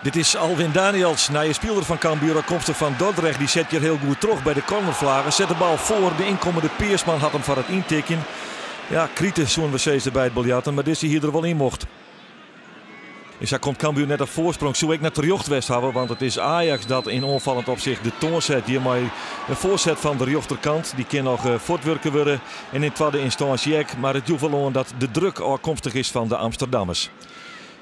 Dit is Alwin Daniels, nije spiler fan Cambuur, ôfkomstich fan Dordrecht. Dy set hjir hiel goed troch by de cornerflagge. Set de bal foar. De ynkommende Peersman hat him foar it yntikjen. Ja, krite soene we sizze by it biljarten, mar dizze hie der wol yn mocht. En sa komt Cambuur net op foarsprong. Soe ek net terjocht west hawwe, want it is Ajax dat yn oanfallend opsicht de toan set. Hjir mei in foarset fan de rjochterkant. Dy kin noch fuortwurke wurde. En yn twadde ynstânsje ek. Mar it joech wol oan dat de druk ôfkomstich is fan de Amsterdammers.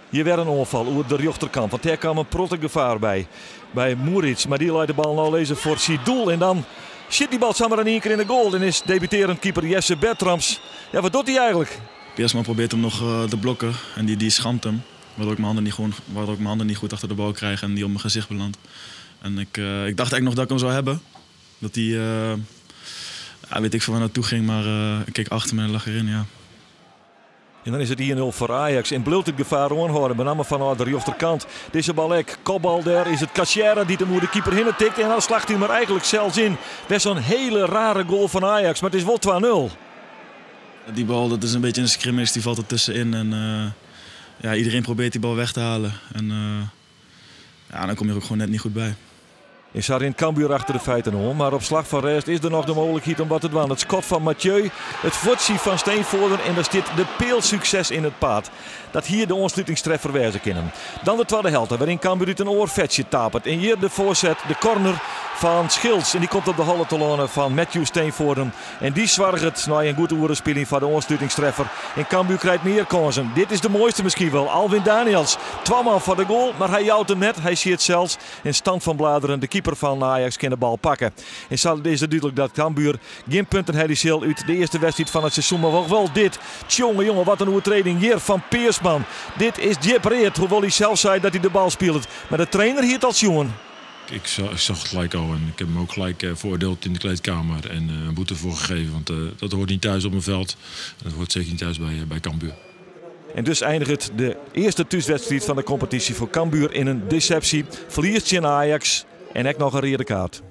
Hjir wer in oanfal oer de rjochterkant, want dêr kaam in protte gefaar by. By Muric, mar dy leit de bal no lizzen foar syn doel. En dan sjit dy bal samar in ien kear yn de goal en is debutearjend keeper Jesse Bertrams. Ja, wat docht hy eigentlik? Peersman probeert hem nog te blokken en die schampt hem. Waardoor ik mijn handen niet gewoon, waardoor ik mijn handen niet goed achter de bal krijg en die op mijn gezicht belandt. En ik dacht eigenlijk nog dat ik hem zou hebben. Dat die, ja, weet ik veel waar naartoe ging, maar ik keek achter me en lag erin, ja. En dan is it 1-0 foar Ajax. En bliuwt it gefaar oanhâlden, benammen fanôf de rjochterkant. Dizze bal ek, kopbal dêr is it Cassierra dy't him oer de keeper hinne tikt. En dan slacht hy him eigentlik sels yn. Best in hiele rare goal fan Ajax, mar it is wol 2-0. Die bal, dat is een beetje een scrimmage, die valt er tussenin. En ja, iedereen probeert die bal weg te halen. En ja, dan kom je er ook gewoon net niet goed bij. En sa rint Cambuur achter de feiten oan, mar op slach fan rêst is der noch de mooglikheid om wat te dwaan. It skot fan Mathieu, it fuotsje fan Steenvoorden en dan stiet de peal sukses yn it paad. Dat hie de oanslutingstreffer wêze kinnen. Dan de twadde helte, wêryn Cambuur út in oar fetsje tapet. En hjir de foarset, de corner fan Schils. En dy komt op de holle telâne fan Matthew Steenvoorden. En dy soarget nei in goed oere spyljen foar de oanslutingstreffer. En Cambuur krijt mear kânsen. Dit is de moaiste miskien wol. Alwin Daniels, twa man foar de goal, mar hy jout him net. Hy sjit sels. En Stan van Bladeren, de keeper fan Ajax, kin de bal pakke. En sa is it dúdlik dat Cambuur gjin punten helje sil út de earste wedstriid fan it seizoen. Mar wol dit. Tsjonge jonge, wat in oertreding hjir fan Peersman. Dit is djip read, hoewol hy sels sei dat hy de bal spilet. Mar de trainer hie it al sjoen. Ik zag het gelijk al en ik heb hem ook gelijk veroordeeld in de kleedkamer en een boete voor gegeven. Want dat hoort niet thuis op een veld. En dat hoort zeker niet thuis bij Cambuur. En dus einiget de earste thúswedstriid fan de kompetysje foar Cambuur yn in desepsje. Ferlies tsjin Ajax en ek noch in reade kaart.